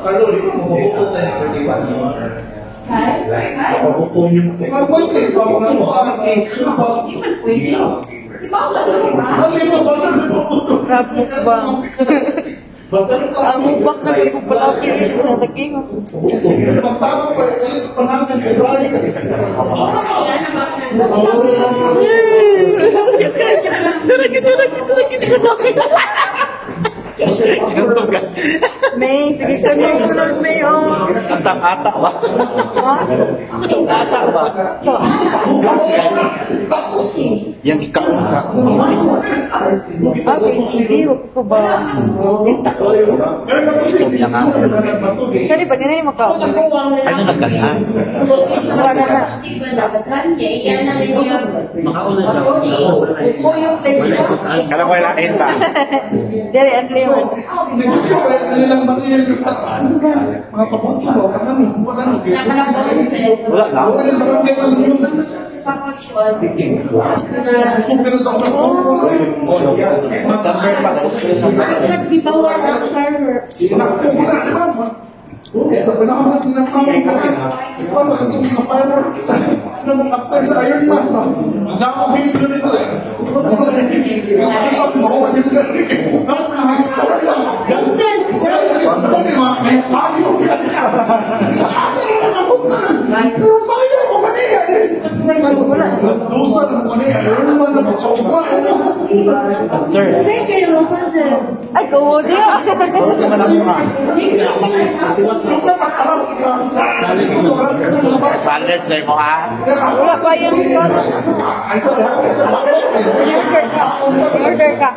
Carlo, di ba mapabuto tayo 31? Mapabuto niyo. Mag-waitlist ba? Crab mukbang. Ang mukbang na ko palaki sa taking. Daragit, daragit, daragit, daragit. Inutom ka. May, sige ka na sunod May oh. Basta ang ata ba? Ha? Ang ata ba? Yang ikaon sa Okay, sige, wag ko ba? Itom niya nga. Kani ba ganyan mo ka? Ano nagkanta? Wala na. Kala ko ilain ta. Dere, ang lemon. Negosyo kaya kanilang material yung mga pabuti mo, kasi wala na. Wala na. Wala na barangay ang Usog ka na sa Number pa. Tinakbo ko na, di ba? Sa panahon natin ng kami ka, di ba, nakatong sa fireworks, sa mga actor sa Iron Man ba? Nakakabili na nito eh. Sabi mo, Sir, Ay, kawo niya. tulog naman ako ha. Balance na mo ha. Wala pa yung scallops. Order ka. Order ka.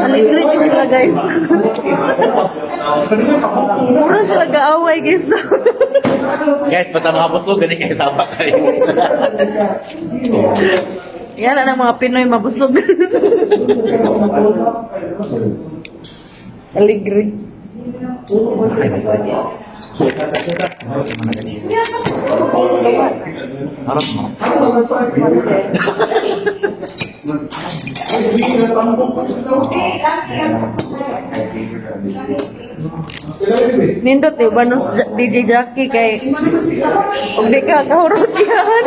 Aligrid sila, guys. Mura sila gaaway, guys. Guys, basta mga busog, galing kayo sama kayo. Yan ang mga Pinoy mabusog. Aligrid. Harap mo. Nindot di ba no DJ Jackie kay og di ka kahurot yan.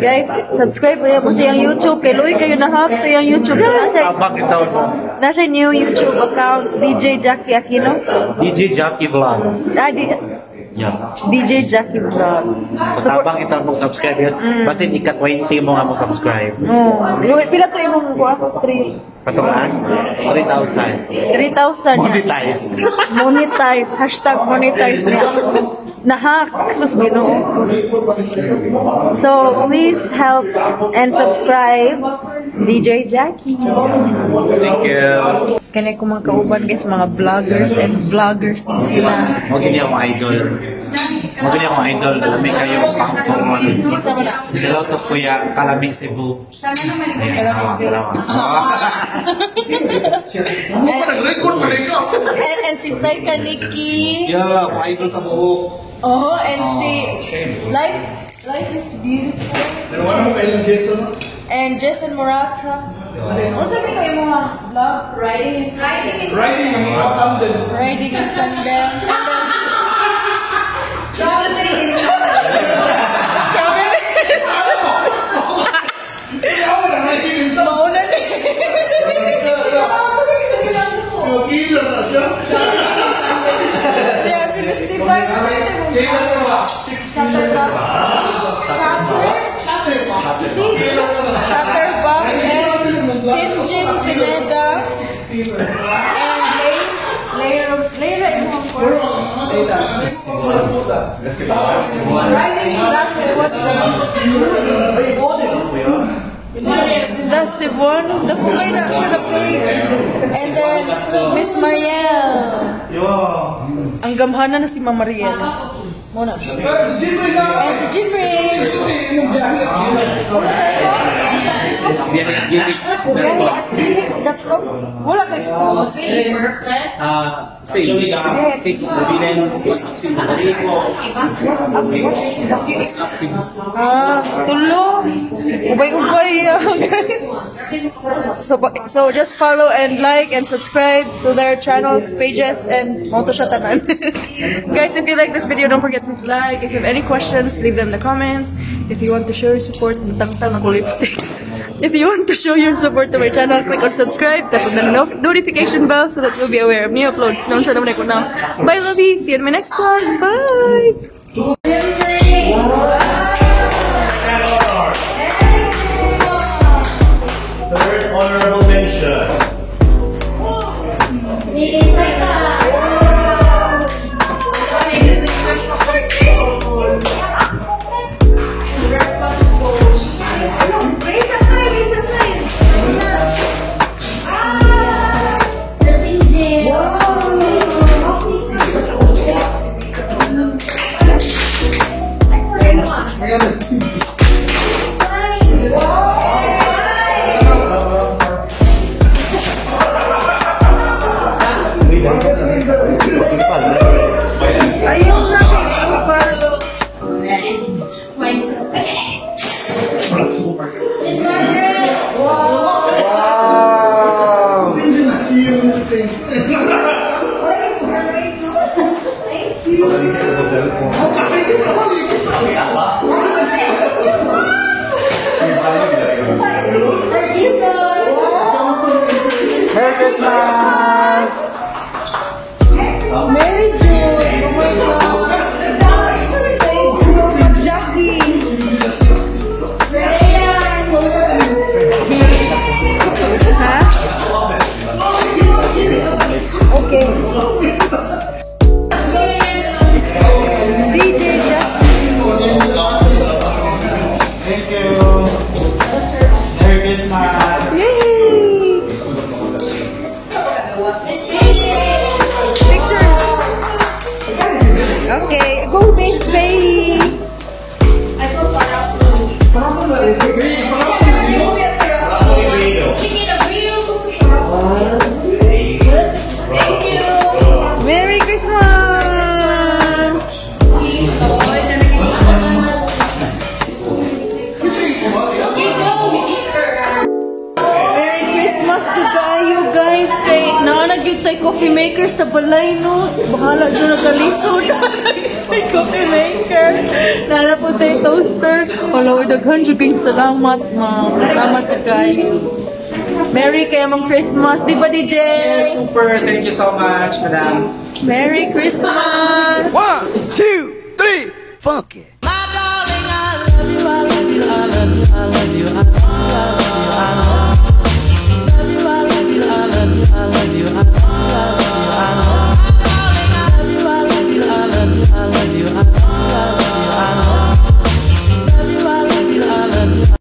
Guys, subscribe mo sa iyang YouTube kay Luy kayo na hack to iyang YouTube. So, nasa new YouTube account DJ Jackie Aquino. DJ Jackie Vlogs. Ah, Yeah. DJ Jackie Vlogs. Tabang itaw mo subscribe guys. Basin ika 20 mo nga mo subscribe. Oh, pila to imong kuha? 3 Patungas 3,000. 3,000 niya. Monetized. Monetize. #monetize niya. Na-hack. Sus, Ginoo. So, please help and subscribe DJ Jackie. Thank you. Kani ko mga kauban guys, mga vloggers and vloggers din sila. Mo gini akong idol. Mo gini akong idol. Lami kayo pangkungon. Dalaw to kuya Kalami Cebu. Ayan, dalawa. And si Saika Nikki. Yeah, akong idol sa buhok. Oh, and si Life is Beautiful. Dalawa mo kailang Jason. And Jason Morata. Unsa di ko imong mga vlog? Riding in Riding in Riding ang tandem. Riding in tandem. And then traveling in traveling. Riding in Mauna ni. Killer na siya. Yeah, si Miss Divine. Kailan na ba? 6 Chatterbox. Chatter? See? Chatterbox and Sinjin Pineda. And Lay, Lay, Lay, Lay, Riding that's That's the one. Nakumay na siya na page. And then, Miss Mariel. Ang gamhana na si Ma'am Mariel. Muna siya. Si Jimmy na. And si Jimmy. Biyahe@lilik.com. Wala kay Same. Facebook, Mobilen, WhatsApp Cebu. WhatsApp Cebu. Ah, tulo. Ubay-ubay, guys. So just follow and like and subscribe to their channels, pages, and mao to siya tanan. Guys, if you like this video, don't forget to like. If you have any questions, leave them in the comments. If you want to show your support, tangtang ako lipstick. If you want to show your support to my channel, click on subscribe, tap on the notification bell so that you'll be aware of new uploads. Noon sa naman ako now. Bye, lovey! See you in my next vlog. Bye! Third honorable mention. Ayaw na kay Opal. Wow! Merry Christmas! Mary June! Oh my God! Thank you, Jackie! Ha? Okay. DJ Jackie! Thank you. Merry Christmas. Yay! Picture! Okay, go base bay! Merry Christmas! Merry Christmas jud kaayo, guys, kay naa na gyud tay coffee maker sa balay, no. Bahala jud nagkalisod. Naa gyud tay coffee maker. Naa na po tay toaster. Wala, oy, daghan jud kayong salamat, ma'am. Salamat jud kaayo. Merry kayo mong Christmas, di ba, DJ? Yes, super. Thank you so much, madam. Merry Christmas! One, two, three, funky.